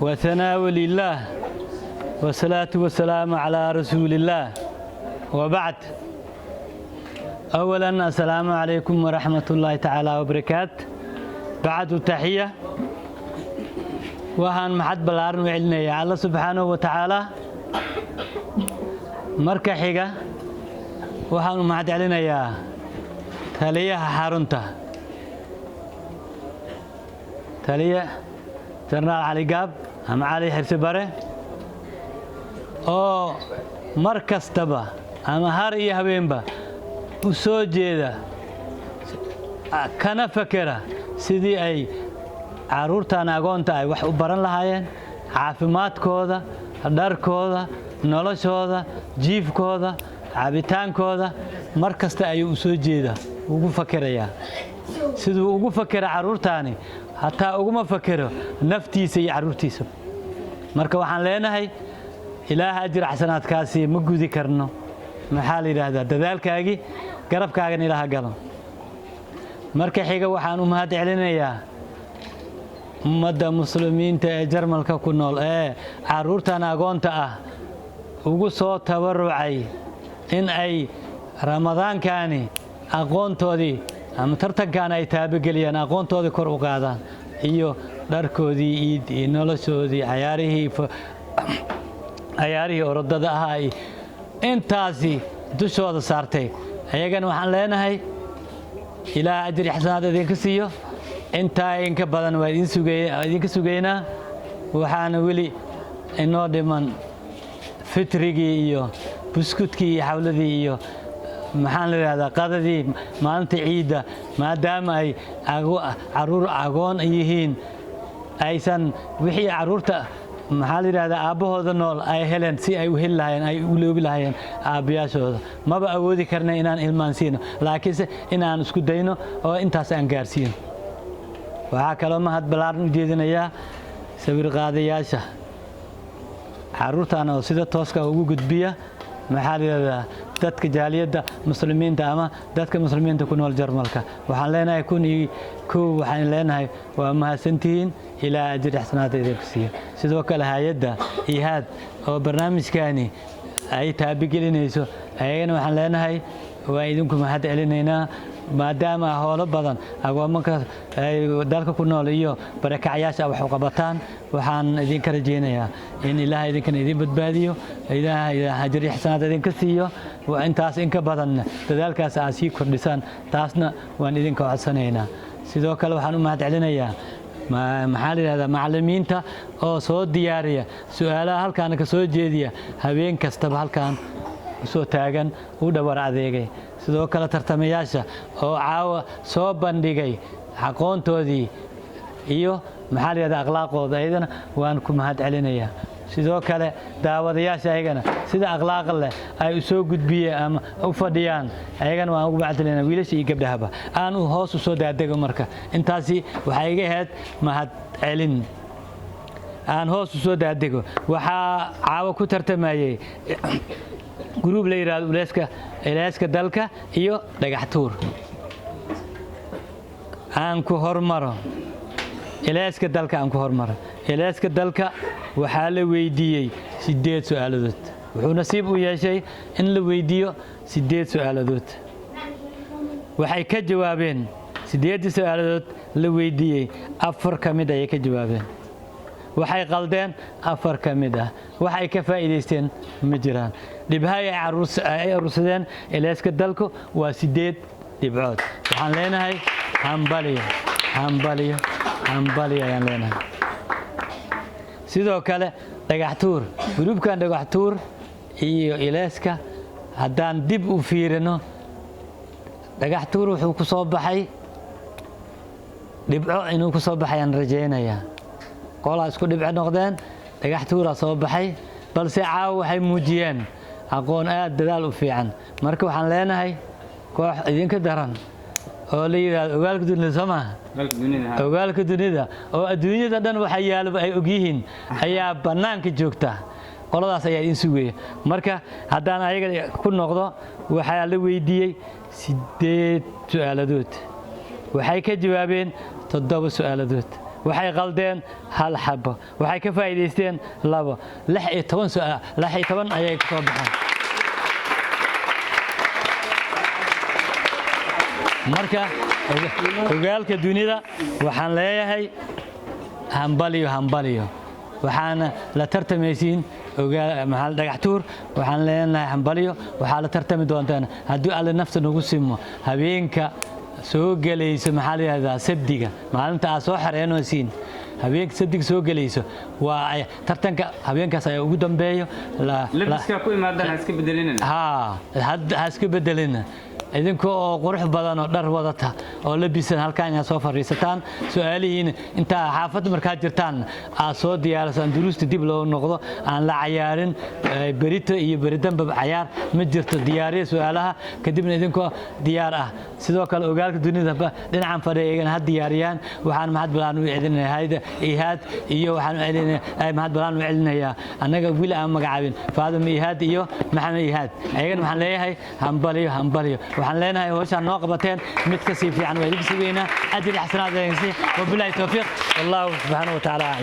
وثناء لله والصلاة والسلام على رسول الله وبعد. أولا، السلام عليكم ورحمة الله تعالى وبركاته. بعد التحية، waxaan mahad ballaaran u celinayaa Alla subxaanahu wa tacaala. Marka xiga, waxaan u mahad celinayaa taliyaha xarunta, taliye Jenaraal Cali Gaab ama Cali Xirsi Bare, oo mar kastaba ama har iyo habeenba u soo jeeda kana fakera sidii ay carruurtan agoonta ay wax u baran lahaayeen, caafimaadkooda, dharkooda, noloshooda, jiifkooda, cabitaankooda. Mar kasta ayuu u soo jeeda, ugu fakerayaa. Siduu ugu fakera carruurtaani hataa uguma fakero naftiisa iyo carruurtiisa. Marka waxaan leenahay, Ilaah ajir xasanaadkaasi ma gudi karno. Maxaa la yidhaahdaa, dadaalkaagii garabkaagan Ilaaha galo. Marka xiga, waxaan u mahad celinayaa ummadda Muslimiinta ee Jarmalka ku nool ee carruurtan agoonta ah ugu soo tabarucay in ay Ramadaankani aqoontoodii ama tartankan ay taabageliyaan, aqoontoodii kor u qaadaan, iyo dharkoodii iid iyo noloshoodii, cayaarihii orodada ahaa, intaasi dushooda saartay. Ayagana waxaan leenahay, Ilaah ajri xasanaad idinka siiyo. Intaa inka badan waa idinka sugaynaa. Waxaana weli inoo dhiman fitrigii iyo buskudkii iyo xawladii iyo, maxaan la yidhahdaa, qadadii maalinta ciidda. Maadaama ay caruur agoon yihiin, aysan wixii caruurta, maxaa la yidhahdaa, aabbahooda nool ay heleen si ay u heli lahaayeen, ay u loobi lahaayeen aabbayaashooda, maba awoodi karna inaan ilmaan siino, laakiinse inaan isku dayno oo intaas aan gaarsiino. Waxaa kaloo mahad ballaaran u jeedinayaa sawir qaadayaasha caruurtan oo sida tooska ugu gudbiya, maxaa la yidhahdaa, dadka jaaliyadda Muslimiinta ama dadka Muslimiinta ku nool Jarmalka. Waxaan leenahay 1001, waxaan leenahay waa mahadsantihiin, Ilaa ajir xasanaada idinku siiyo. Sidoo kale, hay-adda IHAD oo barnaamijkani ay taabigelinayso, ayagana waxaan leenahay waa idinku mahad celinaynaa, maadaama howlo badan agoomanka dalka ku nool iyo barakacyaasha wax u qabataan. Waxaan idinka rajaynayaa in Ilaah idinkana idin badbaadiyo, Ilaah ajir xasanaad idinka siiyo, intaas inka badan dadaalkaas aad sii kordhisaan. Taasna waan idinka codsanaynaa. Sidoo kale, waxaan u mahad celinayaa, maxaa la yidhahdaa, macallimiinta oo soo diyaariya su-aalaha, halkaana ka soo jeediya, habeen kastaba halkaan usoo taagan, u dhabar adeegay. Sidoo kale, tartamayaasha oo caawa soo bandhigay aqoontoodii iyo, maxaa la yidhahdaa, akhlaaqooda, ayadana waan ku mahad celinayaa. Sidoo kale, daawadayaasha ayagana sida akhlaaqa leh ay u soo gudbiyeen ama u fadhiyaan, ayagana waan ugu mahad celinaya, wiilasha iyo gabdhahaba. Aan hoos u soo daadego. Marka intaasi waxay iga ahayd mahad celin. Aan hoos u soo daadego. Waxaa caawa ku tartamayay group la yidhahdo Uleeska, Ileeska Dalka iyo Dhagaxtuur. Aan ku hormaro Ileeska Dalka. Aan ku hormaro Ileeska Dalka. Waxaa la weydiiyey sideed su-aaladood. Wuxuu nasiib u yeeshay in la weydiiyo sideed su-aaladood. Waxay ka jawaabeen sideeddii su-aaladood la weydiiyey afar ka mid ayay ka jawaabeen. Waxay qaldeen afar ka mid ah. Waxay ka faa'iidaysteen ma jiraan. Dhibcaha ay aruursadeen Ileeska Dalku waa sideed dhibcood. Waxaan leenahay hambaliyo, hambaliyo, hambaliyo ayaan leenahay. Sidoo kale, Dhagaxtuur, group-kan Dhagaxtuur iyo Ileeska haddaan dib u fiirino, Dhagaxtuur wuxuu ku soo baxay dhibco inuu ku soo baxay aan rajaynayaa. Qolaa isku dhibco noqdeen, Dhagaxtuuraa soo baxay, balse caawa waxay muujiyeen aqoon aad dadaal u fiican. Marka waxaan leenahay, koox idinka daran oo la yidhahdo Ogaalka Dunida, soo maha? Ogaalka Dunida, oo adduunyada dhan waxa yaalaba ay ogyihiin, ayaa bannaanka joogta. Qoladaas ayaa idin sugaya. Marka haddaan ayaga ku noqdo, waxaa la weydiiyey sideed su-aaladood. Waxay ka jawaabeen toddoba su-aaladood. Waxay qaldeen hal xabo, waxay ka faa'iidaysteen labo, 16 su'aal, 16 ayay ku soo baxeen. Marka ogaalka dunida waxaan leeyahay hambaliyo, hambaliyo. Waxaana la tartamaysiin Dhagaxtuur. Waxaan leenahay hambaliyo. Waxaa la tartami doontaan, haddii Alle nafta nagu simo, habeenka soo gelayso, maxaa la yidhahdaa, Sabdiga, maalinta aad soo xareynaysiin, habeenka Sabdiga soo gelayso waa tartanka. Habeenkaas ayaa ugu dambeeyo. Labiska ku imaadaan ha iska bedelina. Haa, ha iska bedelina. Idinka oo qurux badan oo dhar wadata oo labisan halkaan inaad soo fadhiisataan, su-aalihiina intaa xaafadda markaad jirtaan aad soo diyaarsaan, duruusta dib loo noqdo, aan la cayaarin. Berito iyo beridamba cayaar ma jirto. Diyaariya su-aalaha, kadibna idinkoo diyaar ah. Sidoo kale ogaalka dunida dhinacan fadhiya iyagana ha diyaariyaan. Waxaan mahad balaan u celinayaa hayda Ihaad iyo waxaan u celinayaa, mahad balaan u celinayaa annaga wiil aan magacaabin, Faaduma Ihaad iyo Maxamed Ihaad. Ayagana waxaan leeyahay hambaliyo, hambaliyo. Waxaan leenahay hawshaan noo qabateen mid ka sii fiican waa idinka sugeynaa. Ajri xasanaad idinka sii. Wabilaahi towfiiq, wallahu subxaanahu wa tacaala aclam.